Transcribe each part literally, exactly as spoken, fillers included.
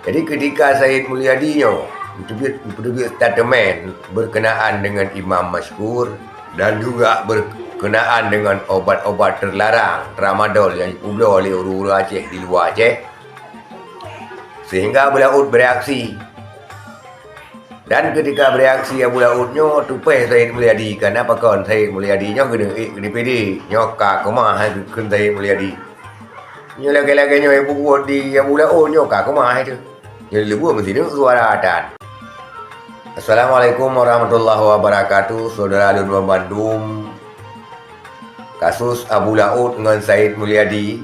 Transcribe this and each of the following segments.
Jadi, keutika Said Mulyadi nyoe meuteubiet, meuteubiet statement beurkeunaan deungon Imam Masyhur dan juga beurkeunaan deungon obat-obat teularang tramadol nyang jipubloe lé ureuëng-ureuëng Aceh di luwa Aceh, sehingga Abu Laôt bereaksi. Dan keutika bereaksi Abu Laôt nyoe, tupèh Said Mulyadi, kana pakon Said Mulyadi nyoe geuneuk ék keu D P D, nyoe ka keumah hai keu Said Mulyadi. Nyoe lagèe-lagèe nyoe bubuet di Abu Laôt nyoe ka keumah hai teuh. Nyoe leubeh meusineuk suara tan. Assalamualaikum warahmatullahi wabarakatuh, saudara lôn banmandum. Kasus Abu Laôt ngon Said Mulyadi.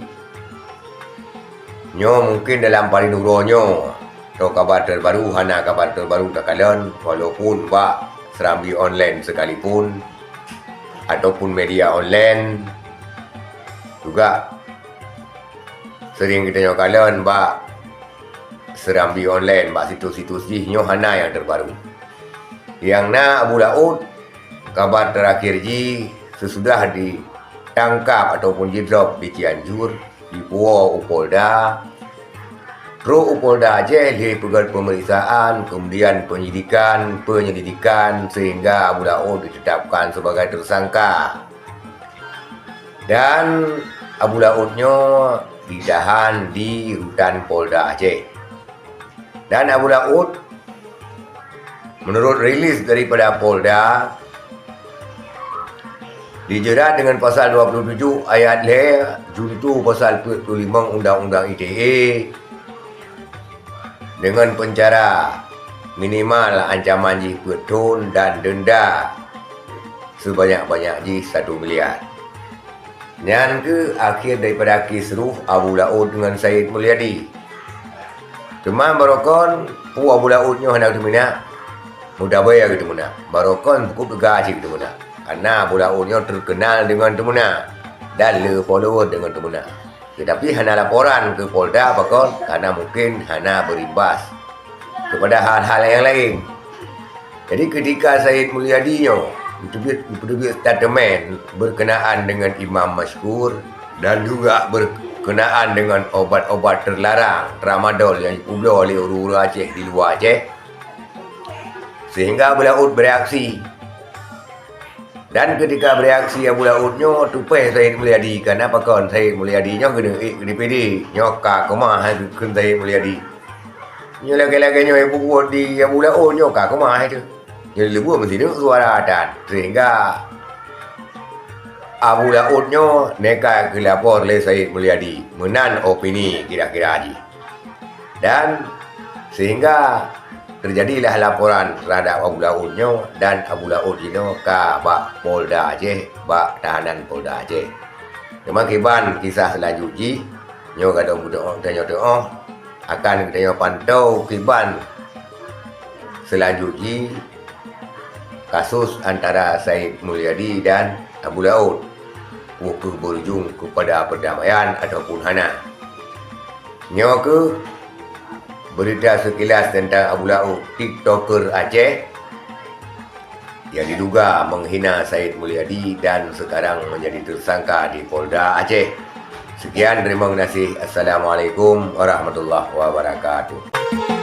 Nyoe mungken dalam parit uroe nyoe, toh kaba terbaru, hana kaba terbaru takalon, walaupun bak seurambi online sekalipun, ataupun media online juga sering geutanyoe kalon bak seurambi online, bak situs-situs jih, nyoe hana nyang terbaru. Nyang na Abu Laôt, kaba terakhir jih sesudah ditangkap ataupun jidrop di Cianjur, dipuwoe u Polda. Trok u Polda Aceh lheueh peugöt pemeriksaan, kemudian penyidikan, penyelidikan, sehingga Abu Laôt ditetapkan sebagai tersangka. Dan Abu Laôt nyoe ditahan di rutan Polda Aceh. Dan Abu Laôt, menurut rilis daripada Polda, dijerat dengan pasal dua puluh tujuh ayat lhèe, junto pasal peuet puluh limong Undang-Undang I T E, dengan penjara minimal ancaman jih peuet thon dan denda sebanyak-banyak jih satu miliar. Nyan keuh akhé daripada kisruh Abu Laôt ngon Said Mulyadi. Teuma barokon peue Abu Laôt nyoe hana geuteumeunak, meudabai geuteumeunak. Barokon bukon teuga cit geuteumeunak. Karena Abu Laôt nyoe terkenal dengan teumeunak dan le follower dengan teumeunak. Tetapi hana laporan ke Polda pakon, karena mungkin hana berimbas kepada hal-hal yang lain. Jadi, ketika Said Mulyadi nyoe meuteubiet, meuteubiet statement berkenaan dengan Imam Masyhur dan juga berkenaan dengan obat-obat terlarang tramadol yang dipubloe oleh ureuëng-ureuëng Aceh di luar Aceh, sehingga Abu Laôt bereaksi. Dan ketika bereaksi Abu Laôt nyoe, tupèh Said Mulyadi, kana pakon Said Mulyadi nyoe geuneuk ék keu D P D, nyoe ka keumah hai keu Said Mulyadi. Nyoe lagèe-lagèe nyoe bubuet di Abu Laôt nyoe ka keumah hai teuh. Nyoe leubeh meusineuk suara tan, sehingga Abu Laôt nyoe neka geulapor lé Said Mulyadi. Meunan opini kira-kira jih. Dan sehingga terjadilah laporan terhadap Abu Laôt nyoe dan Abu Laôt jinoe ka bak Polda Aceh, bak tahanan Polda Aceh. Teuma kiban kisah selanjut jih, nyoe gadôh beuteuôh tanyoe teuôh akan geutanyoe pantau kiban selanjut jih kasus antara Said Mulyadi dan Abu Laôt, peu kheueh berujung kepada perdamaian ataupun hana. Nyoe kheueh berita sekilas tentang Abu Laôt, TikToker Aceh yang diduga menghina Said Mulyadi dan sekarang menjadi tersangka di Polda Aceh. Sekian, terima kasih. Assalamualaikum warahmatullahi wabarakatuh.